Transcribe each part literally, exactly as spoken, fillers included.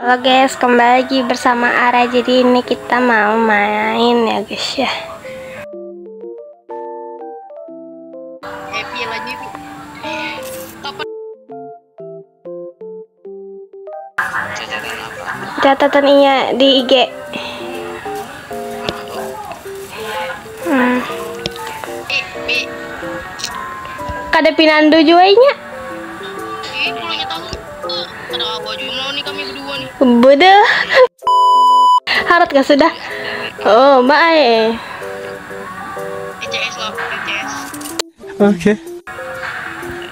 Halo guys, kembali lagi bersama Ara. Jadi ini kita mau main ya guys ya. Happy lagi. Catatan iya di I G. Hmm. Kada pinandu jua inya. Ih, pulangnya tahu. Ada apa juga mau nih kami berdua nih. Bodoh. Harat kah sudah? Oh, mbak eh. E C S loh, E C S. Oke.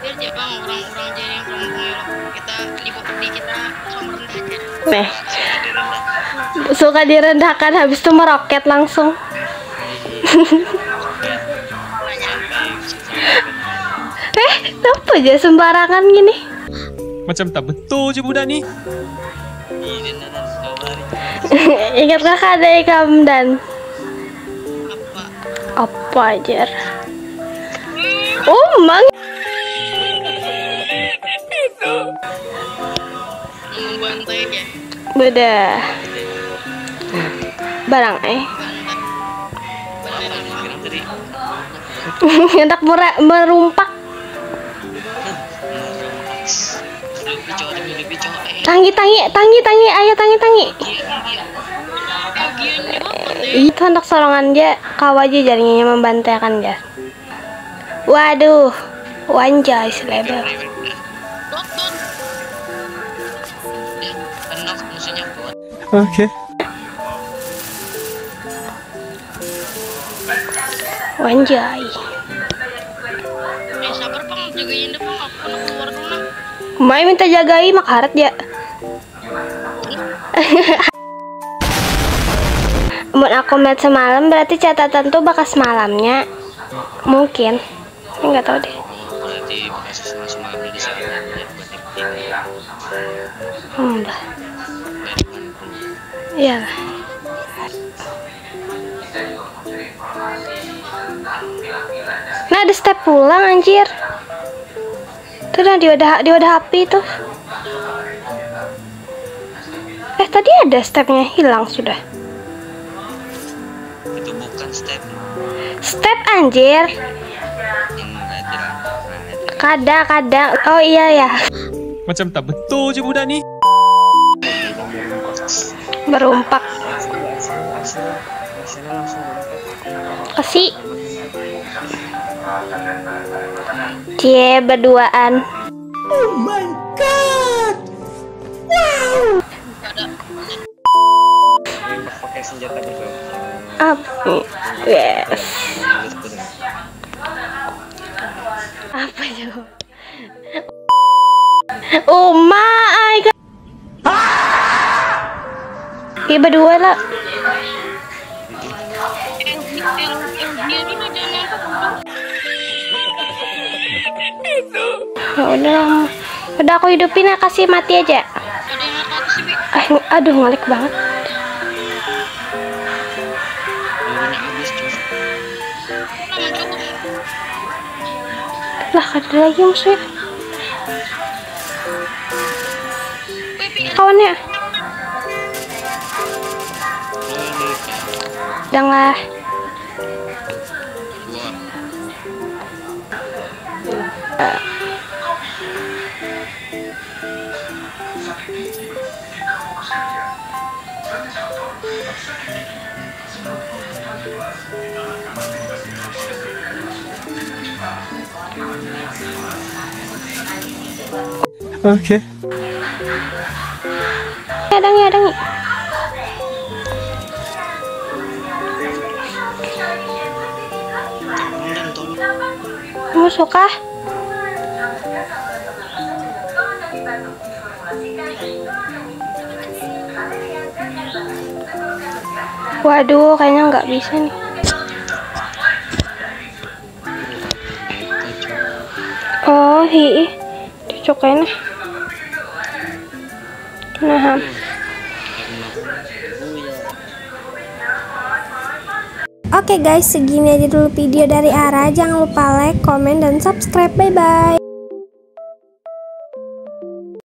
Biar aja bang, orang-orang aja yang kampung ya loh. Kita di di kita sama rendah aja. Nih. Suka direndahkan habis itu meroket langsung. Eh, apa aja sembarangan gini? Macam tak betul je budak ni. Ingat kakak ada ikam dan apa aja? Oh mang. Membantai ya. Beda. Barang eh. Hendak mera- merumpak. Tangi tangi tangi tangi, ayo tangi tangi. Itu hendak sorongan aja, kawa aja jarinya membantaikan aja. Waduh, wanjai selebel. Dot dot. Enak musuhnya kuat. Oke. Wanjai. Eh sabar pang, jagain deh pang, aku nak keluar dulu nah. Mai minta jagai mak harat ya. Mun aku melihat semalam berarti catatan tuh bekas malamnya. Mungkin. Enggak tahu deh. Berarti bekas semalam di sana ya, buat ini. Hmm, bah. Iyalah. Nah, ada step pulang anjir. Tuh dah di wadah di wadah api tuh. Eh, tadi ada stepnya, hilang sudah. Itu bukan step. Step anjir. Yang ada. Kada, kada. Oh iya ya. Macam tak betul je budak ni. Berumpak. Kasih. Cie, berduaan. Oh my god. Wow. Pakai senjata berbahaya. Up. Yes. Apa itu? Oh my god. Iya berdua lah. Oh, udah, udah aku hidupin ya, kasih mati aja. Ah, aduh ngelag banget. Lah, ada lagi musuhnya. Kawannya. Udah lah. Oke. Adang ya, adang. Musuh kah? Waduh, kayaknya nggak bisa nih. Oh, hiih. Cocok kayaknya. Nah. Oke guys, segini aja dulu video dari Ara. Jangan lupa like, comment, dan subscribe. Bye bye.